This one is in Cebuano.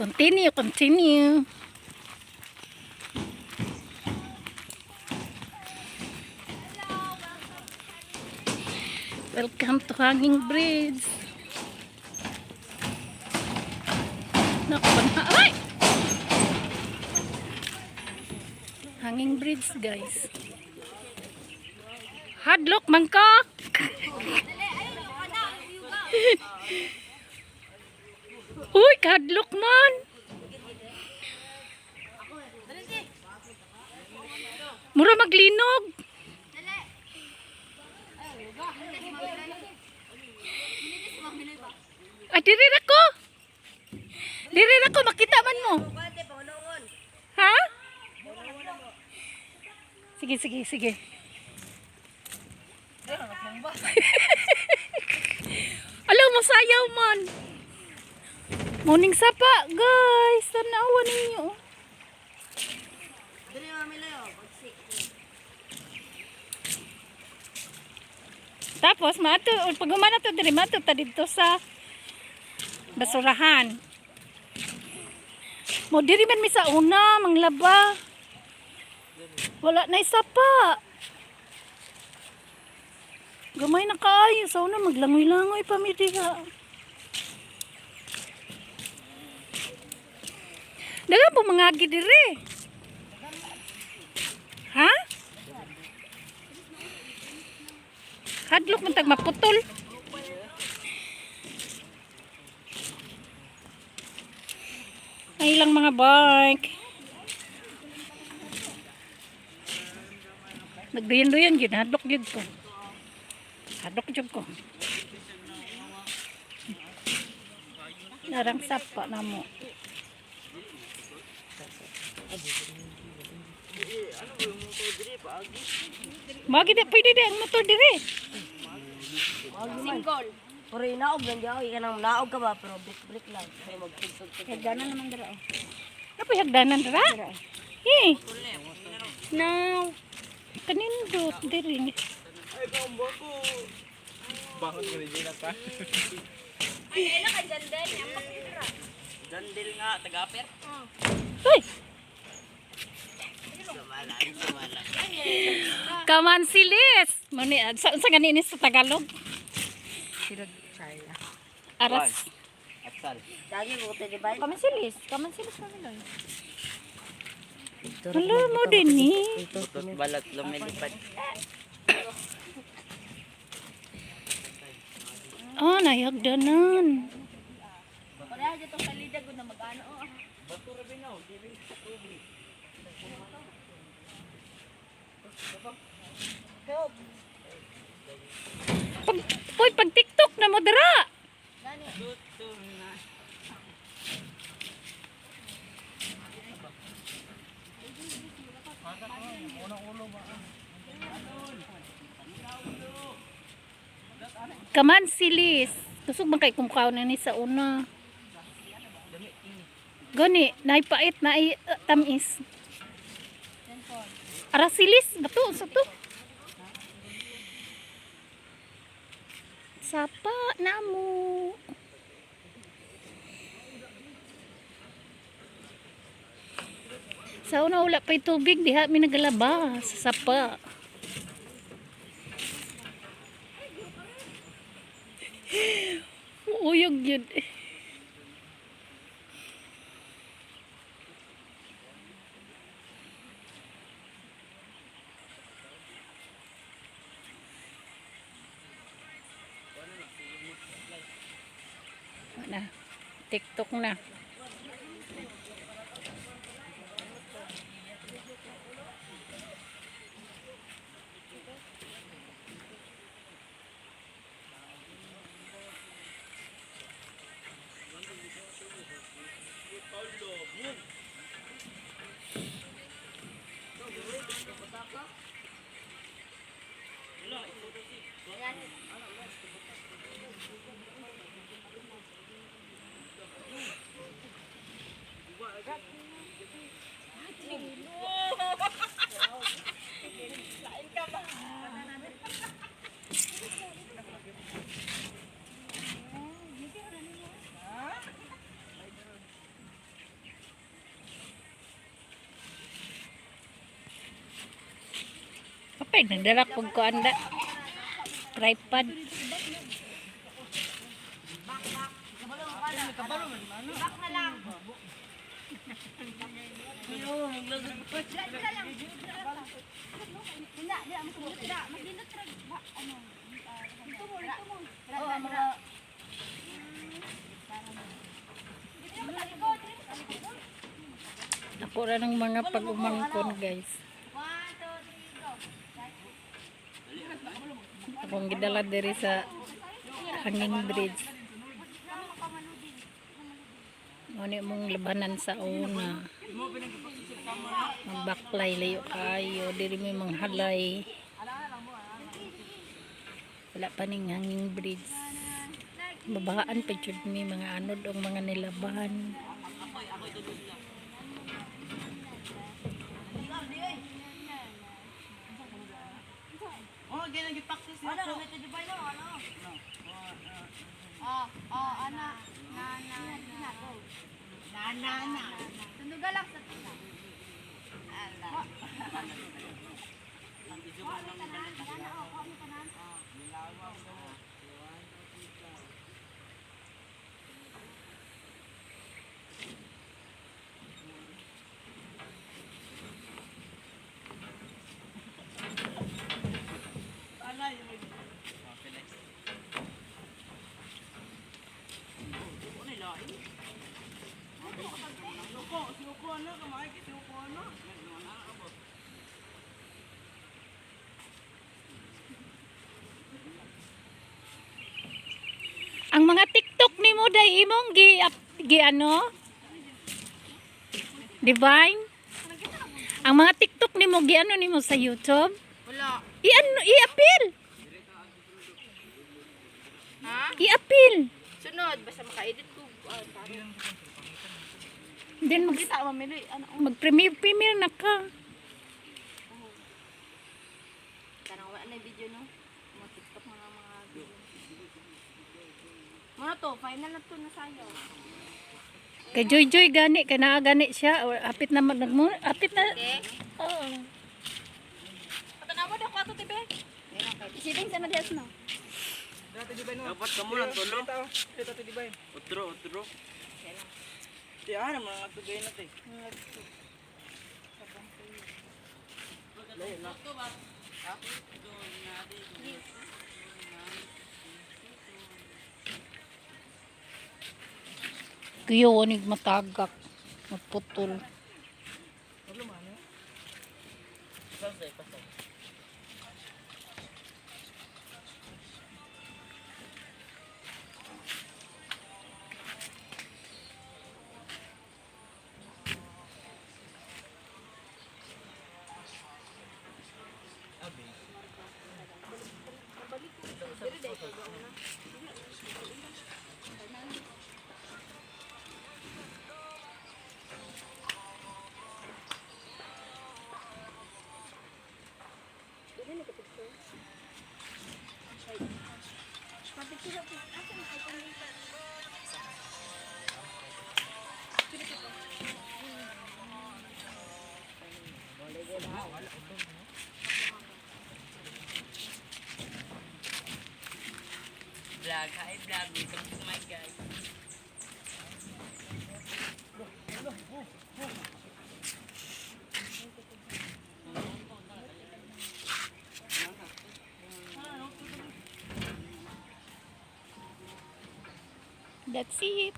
Continue, continue. Welcome to Hanging Bridge. Naku, aray! Hanging bridge, guys. Hadlok man ka. Uy, kadlok man. Mura maglinog. Ay, diri ra ko. Diri ra ko, makita man mo. Ha? Sige, sige, sige. Alam mo, sayaw man. Morning sapa, guys. Tanawa ninyo. Tapos, maato, pag humana to diri, maato ta didto sa basurahan. Mo diri man mi sa una, manglaba. Wala na isa pa. Gamay na kaayo sa una, maglangoy-langoy pa mi diha. Daga po mga diri. Ha? Hadlok man tag maputol. Ay lang mga bike. Nagduyan-duyan gyud, hadlok gyud ko. Hadlok gyud ko. Narang sapa na mo. Magi di pwede di ang motor dire. Single. Pero inaog lang diya, ka nang naog ka ba pero break break lang. Kay magtugtog. Hagdanan naman dira oh. Napay hagdanan dira? Eh. No. Kanindot diri. Ay, kaumbo ko. Bakit ka rin ka? Ay, ila ka jandel, ampak dira. Dandil nga, taga-aper. Uy! Kamansilis! Mani, sa gani ni sa Tagalog? Aras. Atsal. Dagi ko te di ba? Kamansilis. Kamansilis kami lang. Hala mo din ni. Butot balat lumilipad. Ah, nayagdanan. Pareha jud tong salida gud na mag-ano oh. Pag, uy, pag TikTok na mo dira. Kamansilis. Kusog man kay kumkaw na ni sa una. Gani, naipait, nai tamis. Arasilis, bato, sa to. Sapa na mo. Sa una wala pa'y tubig, diha mi nagalaba sa sapa. Uyog yun. Wala. TikTok na. Ay, nagdala kog kuan da. Tripod. Ako ra ng mga pag-umangkon, guys. Akong gidala diri sa hanging bridge. Muna mong labanan sa una. Magbaklay layo kayo. Diri may manghalay. Wala pa ning hanging bridge. Babahaan pa jud mi mga anod og mga nilabahan. Oh, ganyan nag-practice Ano, ito di ba ano? Oh, ana. Na, na, na. Na na na. Tunduga lang sa tuna. Ala. Ang mga TikTok ni mo day imong gi, gi ano? Divine? Ang mga TikTok ni mo gi ano nimo sa YouTube? Wala. I-ano, i-appeal. Ha? I-appeal. Sunod, basta maka-edit ko. Ah, Then mag Kita mamili. Ano? mag-premiere premiere na ka. Kanang wala na yung video, no? Mga TikTok, mga video. Muna to, final na to na sayo. Kay Joy Joy gani kay naa gani siya or apit na mag apit na. Okay? Oo. Patanawa daw ko ato, tibe. Isipin sa madiyas, no? Dapat kamo lang tulo. Ito, Ate Divine. Utro, utro. Di, ah, mga tugay na, te. Kuyo wanig matagak. Maputol. Vlog, hi vlog. Welcome to my guys. That's it.